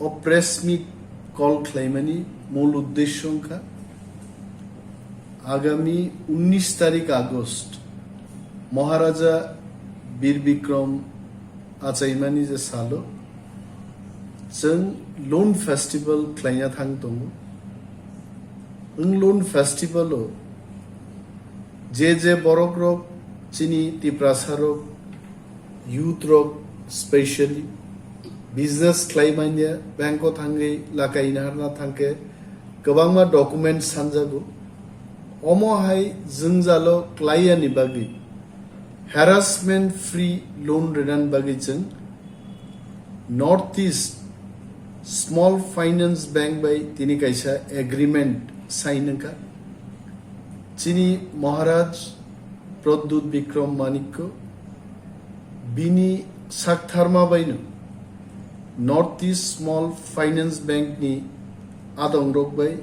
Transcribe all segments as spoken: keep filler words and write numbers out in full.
O press meet call khlaimani mul uddesyo wngkha agami unnish tarik August Maharaja Bir Bikram achaimani je salo chwng Loan Festival khlaina thang tongo. Wng Loan Festival o je je borok rok chini Tiprasa rok youth rok specially business khlai manya, bank o thangwi lakai naharna thangkhe kwbangma document sanjago. Omo hai jwngjalo klaiya ni bagwi, harassment free loan rinani bagwi chwng North East Small Finance Bank bai tini kaisa agreement sign wngkha. Chini Maharaj Pradyut Bikram Manikko bini saktharma baino North East Small Finance Bank ni adongrok bai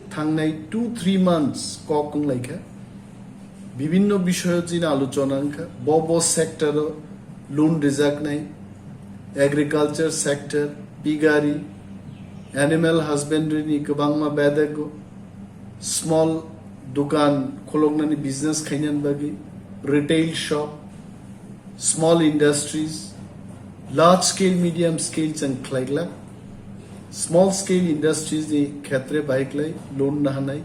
thangnai two three months kok wnglaikha. Bibinno bishoyo chini alochona wngkha, bo bo sector o loan rijaknai, agriculture sector, piggery, animal husbandry ni kwbangma bedego, small dukan kholoknani business khainani bagwi, retail shop, small industries, large scale, medium scale chwng khlaiglak. Small scale industries ni khetre bai khlai loan nahanai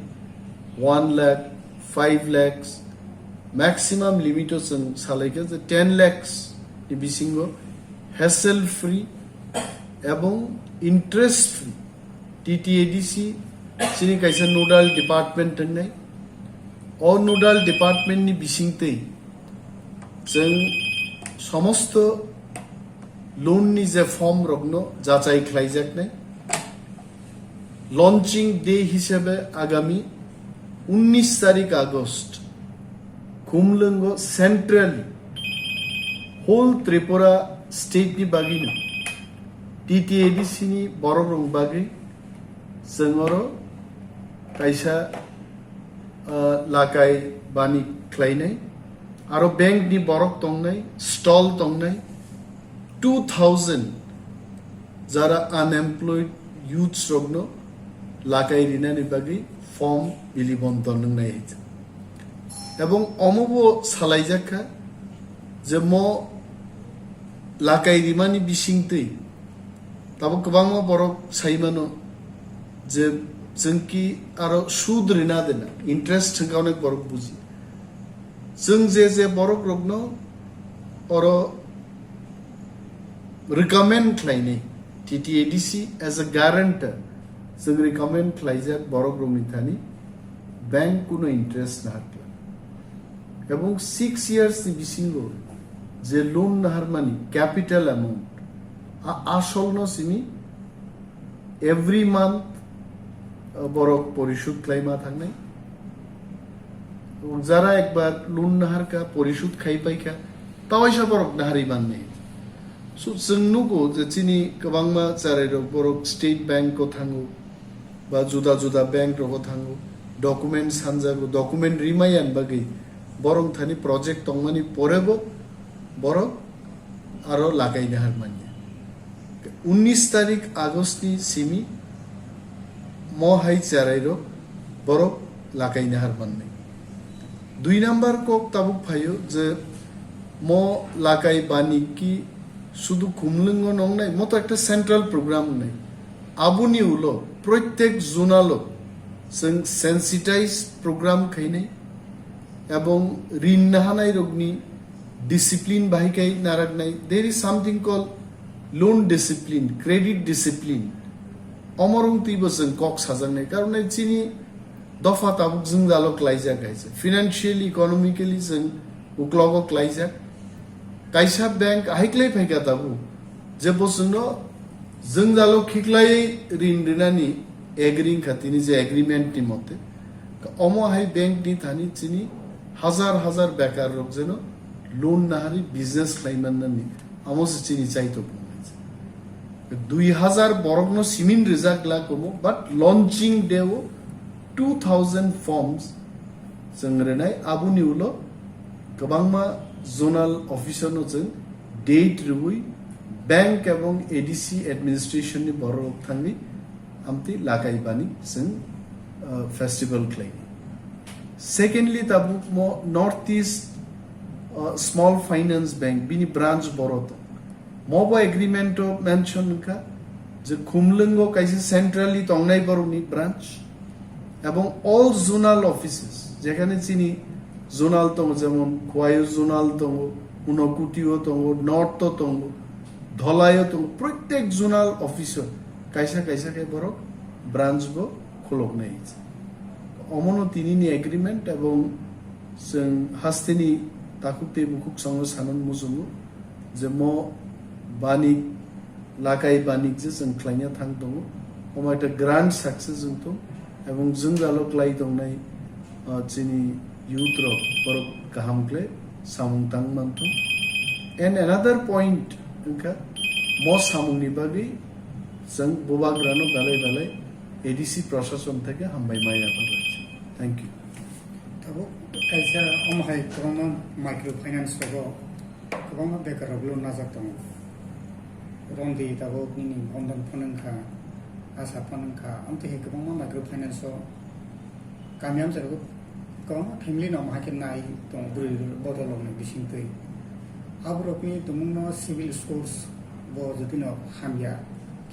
one lakh, five lakhs, maximum limit o chwng salaikha je ten lakhs ni bisingo hassle free ebong interest free. T T A D C chini kaisa nodal department wngnai. O nodal department ni bisingtwi chwng somosto loan ni je form rokno jachai khlaijaknai. Launching day hisabe agami unnish tarik August Khumlwngo central whole Tripura state ni bagwino T T A D C ni borok rok bagwi chwng oro kaisa, ah, lakai bani khlainai, aro bank ni borok tongnai, stall tongnai, two thousand jara unemployed youths rokno lakai rinani bagwi form bili bonton wngnai hai. Ebong omobo salaijakha je mo lakai rimani bisingtwi tabuk kwbangma borok saimano je chwngki aro sud rina dena, interest thwngkha onek borok buji. Chwng je je borok rokno oro recommend khlainai, T T A D C as a guarantor, chwng recommend khlaijak borok rokni thani bank kuno interest naharkha. Ebong six years ni bisingo je loan naharmani capital amount, a asolno simi every month, uh, borok porishud khlaima thangnai. Jara ekbar loan naharkha, porishud khai paikha, tawaisa borok naharwi mannai. So, chwng nugo je chini kwbangma charairok borok State Bank o thango, ba juda juda bank rogo thango, document sanjago, document rimayan bagwi borok thani project tongmani porebo borok aro lakaina harmanya. Unnish tarik August ni simi mo hai charairok borok lakaina harmannai. Dui number kok tabuk phaio je mo lakai bani ki sudu Khumlwngo nongnai, mo to ekta central program wngnai. Aboni ulo protek zonal o chwng sensitize program khainai ebong rin nahanai rokni discipline bahai khai naraknai. There is something called loan discipline, credit discipline. Omorong twibo chwng kok sajaknai. Karon nai chini dopha tabuk jwngjalo klaijak kaisa. Financially, economically chwng uklogo klaijak. Kaisa bank ahai klai phaikha tabuk, je bo chwngno jwngjalo khiklai rin rinani agree wngkha tini je agreement ni mote. Omo hai bank ni thani chini hazar hazar bekar rok jeno loan nahari business khlai mannani amo se chini chaitok. Dui hazar borokno simin rijak glak omo, but launching day o two thousand forms chwng rinai, aboni ulo kwbangma zonal officer no chwng date rwui Bank ebong A D C administration ni borok thangwi amtwi lakai bani chwng, uh, festival khlai. Secondly, tabuk mo North East, uh, Small Finance Bank bini branch boro tong. Mo bo agreement o mention wngkha je Khumlwngo kaisa centrally tongnai borokni branch ebong all zonal offices, jekhane chini zonal tongo, jemon Khowai o zonal tongo, Unakoti o tongo, North o tongo, Dholai o tongo, protek zonal office o kaisa kaisa khe borok branch bo khuloknai. Omono tinini agreement ebong chwng hasteni takhuk tei bukhuk songno sanon muchungo je mo banik, lakai banik je chwng khlaina thang tongo, omo ekta grand success wng thung, ebong jwngjalo klai tongnai, uh, chini youth rok borok kaham khlai samung tang man thung. And another point wngkha, mo samungni bagwi chwng bubagrano belai belai A D C prashason theke hambai maya. Thank you. Tabuk kaisa omo hai kwbangma microfinance rogo kwbangma bekar rok loan najak tongo. Rondi tabuk nini Bandhan phone wngkha, Asa phone wngkha, amtwi hai kwbangma microfinance o kami amchai rogo kwbangma family no omo hai khe nai tongo bwrwi bodol rokni bisingtwi. Aborokni tumungno CIBIL scores bo jotino hamya,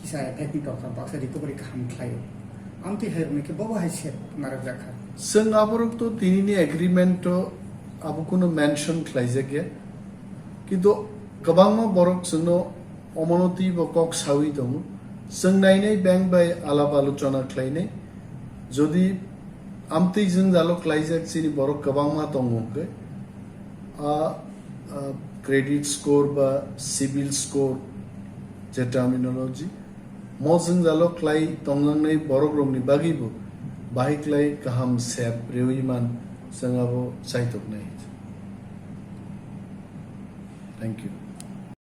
kisa effect ni torkha, baksa recovery kaham khlaio. Amtwi hai rokni khe bobo hai set narwkjakha. Chwng aborok to tinini agreement o abo kuno mention khlaijakya. Kintu kwbangma borok chwngno omono twibo kok sawi tongo. Chwng nainai bank bai alap alochona khlainai. Jodi amtwi jwngjalo klaijak chini borok kwbangma tongo hwnkhe, a, a, credit score ba CIBIL score je terminology, mo jwngjalo klai tongjaknai borok rokni bagwibo bahai klai kaham sep rewi man chwng abo chaitoknai. Thank you.